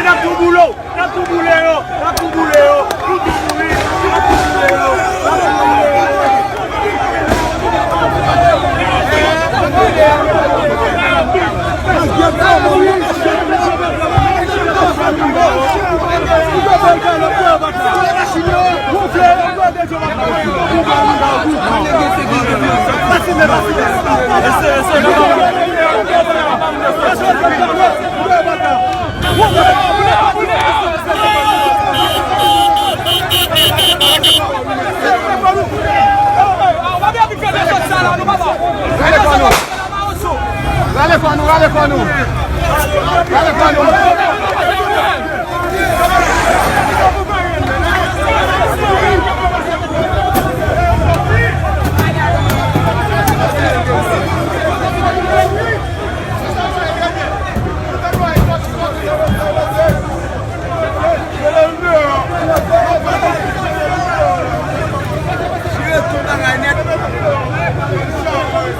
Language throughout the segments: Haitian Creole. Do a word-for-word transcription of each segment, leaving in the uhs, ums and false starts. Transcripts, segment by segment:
N ap tou boule yo, n ap tou boule yo, n ap tou boule yo, nou tou mouri, n ap tou boule yo, n ap tou boule yo. Rale kò nou, rale kò nou, rale kò nou.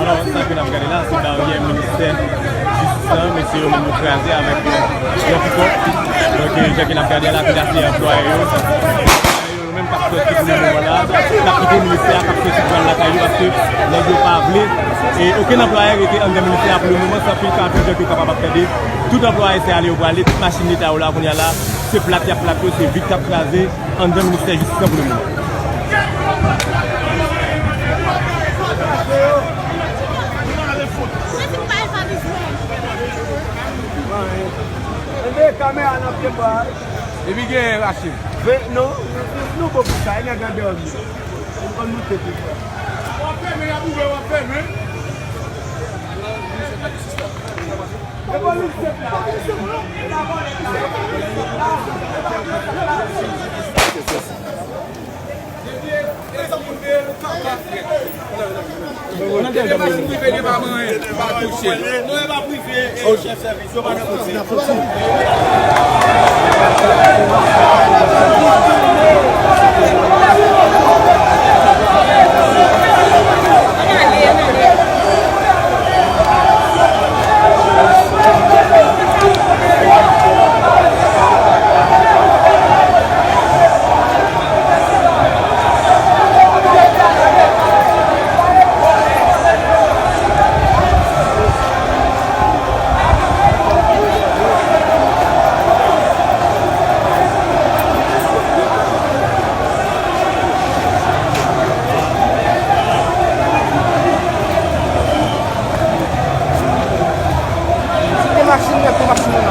Alò, sa ke n ap gade la, se baryè ministè jistis lan, mesye yo menm yo kraze avèk yon, yon pikòp. Donk, jan ke n ap gade a la, se anplwaye yo. Yo menm k ap sòti pou le moman la, k ap kite ministè a, k ap sòti pral lakay yo, paske nèg yo pa vle, e okenn anplwaye rete anndan ministè a pou le moman, se anpil kamyon jan ke w kapab ap tande. Tout anplwaye se ale yo prale, tout machin leta yo la kounye a la, se plat y ap plat yo, se vit k ap kraze anndan ministè jistis lan pou le moman. Enben, kamera nan pye pa. Epi gen Rachid. Ve, non, nou bon pou sa, e nèg an dèyè nou. Nou konn moute pi fò. W ap fèmen, y ap ouvè, w ap fèmen. Kite machin nan, kite machin nan.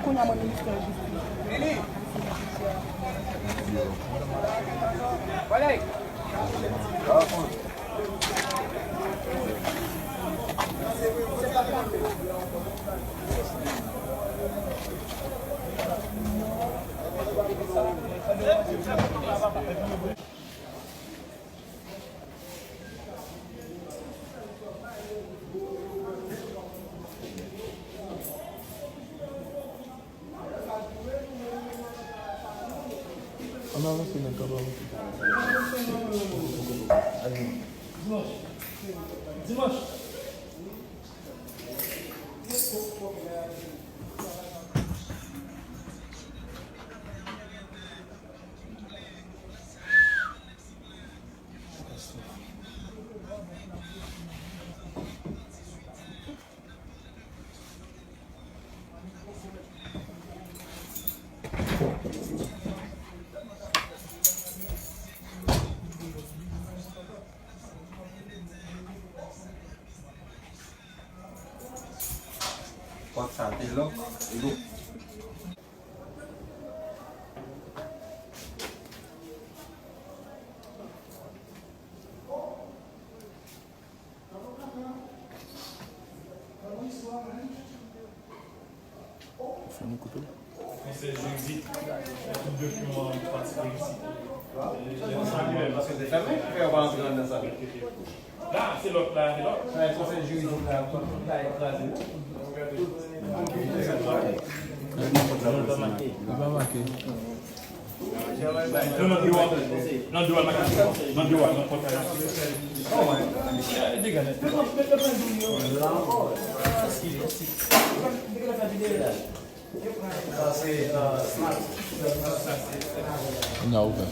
Kounye a mwen ministè jistis. Ann avanse, nèg k ap avanse. Dimanch. Dimanch. Pòt sa te lòk, e lòk. Fini koupe l. Konsèy jiridik, tout dokiman an patisipe isit. Paske se fèmen ki fè yo pa rantre anndan sa. La, se lòt la, se lòt. Sa e konsèy jiridik la, tout bagay kraze. Li pa make. Non, nan dewa. Nan dewa, nan pòtay la. Dega nèt. N a ouvè.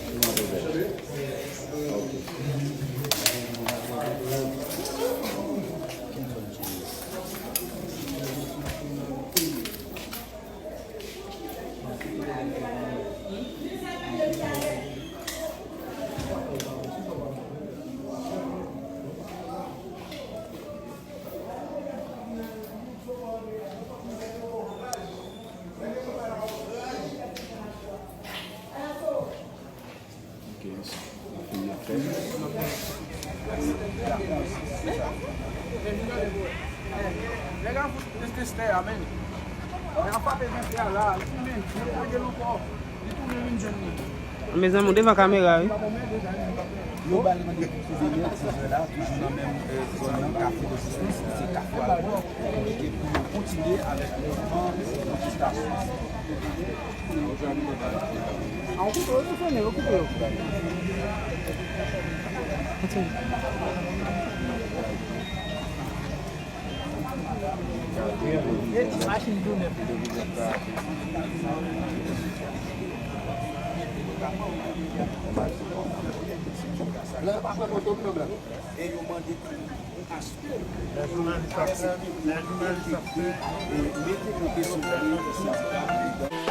Ok, nou fin ap fè. Nèg la fout testè a, men. Nèg la frape vent la, li tounen, li lage l ankò, li tounen vin jwenn li. Mezanmi, ou devan kamera, wi. Globalman, depi ki demen sezon la, toujou nan menm, eh, zòn nan, Kafou Rezistans, ki se Kafou Albò, ki pou yo kontinye avèk mouvman kontestasyon. Machin tounen. Lè yo pa fè foto m nan blan. E yo mande tou aske lè jounalis ap fè, lè jounalis ap fè, e mete kote sou mwen, sou mwen.